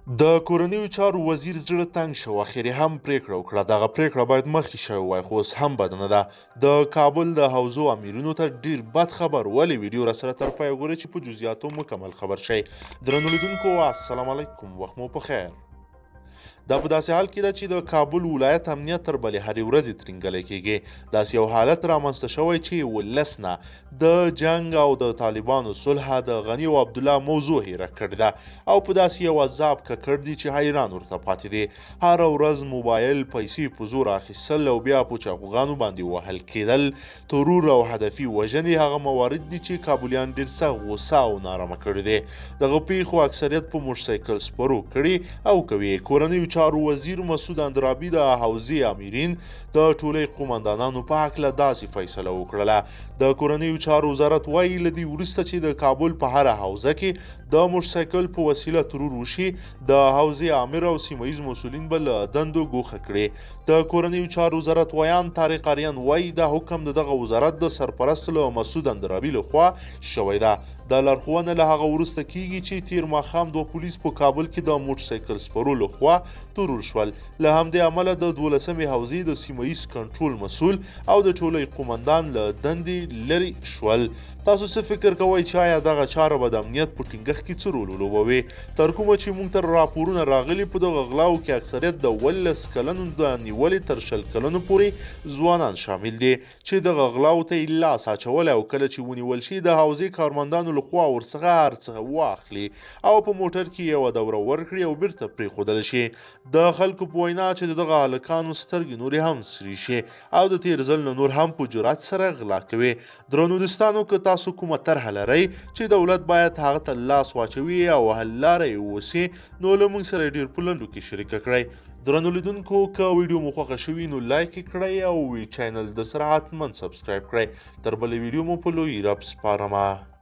د کورنیو چارو وزیر زړه تنګ شو، اخر یې هم پرېکړه وکړه. دغه پرېکړه باید مخکې شوې وای، خو اوس هم بده نه ده. د کابل د حوزو امیرینو ته ډیر بد خبر. ولې ویډیو راسره تر پایه وګورئ چې په جزئیاتو مکمل خبر شئ. درنو لیدونکو السلام علیکم، وخت مو په خیر. دا په داسې حال کې ده چې د کابل ولایت امنیت تر بلې هرې ورځې ترینګلی کېږي. داسې یو حالت رامنځته شوی چې ولس نه د جنګ او د طالبانو صلح د غني او عبدالله موضوع هېره کړې ده او په داسې یو عذاب ککړ دي چې حیران ورته پاتې دي. هره ورځ موبایل، پیسې په زور اخیستل او بیا په چاقوګانو باندې وهل کېدل، ترور او هدفي وژنې هغه موارد دي چې کابلیان ډېر سخت غوسه او نارامه کړي دي. دغه پیښو اکثریت په موټرسایکل سپرو کړي او کوي. کورنیو چارو وزیر مسعود اندرابي د حوزې امیرین د ټولۍ قومندانانو په هکله داسې فیصله وکړله. د کورنیو چارو وزارت وایي له دې وروسته چې د کابل په هره حوزه کې د موټرسایکل په وسیله ترور وشي، د حوزې آمر او سیمه ییز مسؤلین به له دندو ګوښه کړي. د کورنیو چارو وزارت ویاند طارق آریان وایي دا حکم د دغه وزارت د سرپرست له مسعود اندرابي لخوا شوی ده. دا لارښوونه له هغه وروسته کیږي چې تیر ماښام دوه پولیس په کابل کې د موټرسایکل سپرو لخوا ترور شول. له همدې امله د 12مې حوزې د سیمه ییز کنټرول مسؤل او د ټولۍ قومندان له دندې لرې شول. تاسو څه فکر کوئ چې آیا دغه چاره به د امنیت په ټینګښت کې څه رول ولوبوي؟ تر کومه چې موږ ته راپورونه راغلي په دغه غلاو کې اکثریت د 18 کلنو د نیولې تر 20 کلنو پورې ځوانان شامل دي چې دغه غلاو ته یې لاس اچولی او کله چې ونیول شي د حوزې کارمندانو لخوا ورڅخه هر څه واخلي او په موټر کې یوه دوره ورکړي او بیرته پرېښودل شي. د خلکو په وینا چې د دغه هلکانو سترګې نورې هم سرې شي او د تیر ځل نه نور هم په جرأت سره غلا کوي. درنو دوستانو، که تاسو کومه طرحه لرئ چې دولت باید هغه ته لاس واچوي او حل لاره یې اوسي، نو له موږ سره ډېر په لنډو کې شریکه کړئ. درنو لیدونکو، که ویډیو مو خوښه شوي نو لایک یې کړئ او وی چینل در سره حتما subscribe کړئ. تر بلې ویډیو مو په لوی رب سپارمه.